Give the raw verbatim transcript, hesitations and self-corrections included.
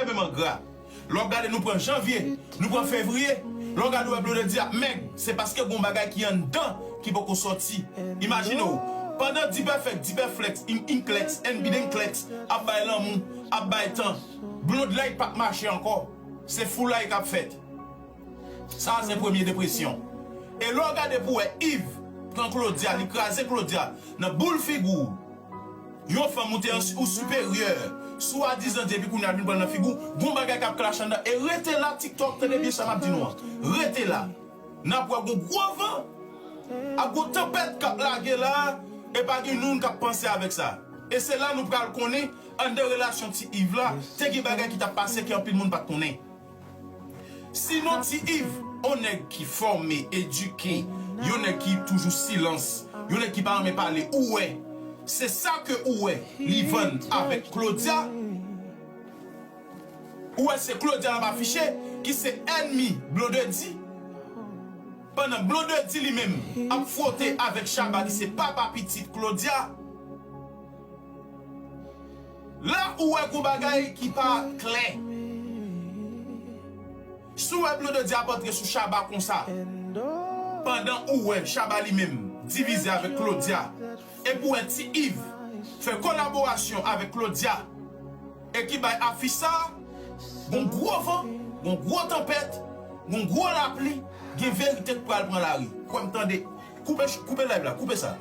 menm an gra. Lè w gade, nou pran janvye, nou pran fevriye. Lè w gade, w wè Blondedy ap mèg, se paske gon bagay ki anndan ki poko sòti. Imajine w, pandan D-Perfect, D-Perflex, In- Inklex, N B D Inklex ap bay lanmou, ap bay tan, Blondedy p ap mache ankò. Se foulay k ap fèt. Sa a se premye depresyon. E lè w gade pou wè Yves pran Claudia, li kraze Claudia nan boul figi w. Yon fanm ou te an- ou siperyè, swadizan depi kounye a vin pran nan figi w, gon bagay k ap klache anndan. E rete la, TikTok, tande byen sa m ap di nou an. Rete la. N ap wè gon gwo van, ak gon tanpèt k ap lage la, e pa gen youn k ap panse avèk sa. E se la nou pral konnen, anndan relasyon Ti Yves la, te gen bagay ki t ap pase ke anpil moun pa t konnen. Sinon, Ti Yves, yon nèg ki fòme, edike, yon nèg ki toujou silans, yon nèg ki pa renmen pale, ou wè. Se sa ke ou wè, li vann avèk Claudia. Ou wè, se Claudia l ap afiche, ki se ènmi Blondedy. Pandan Blondedy li menm ap fwote avèk Shabba, ki se papa pitit Claudia. La ou wè gon bagay ki pa klè. Si w wè Blondedy ap antre sou Shabba konsa, pandan ou wè Shabba li menm divize avèk Claudia, epi w wè Ti Yves fè kolaborasyon avèk Claudia, e ki bay afich sa, gon gwo van, gon gwo tanpèt, gon gwo lapli, gen verite k pral pran lari. Kwè m tande. Koupe, koupe live la, koupe sa.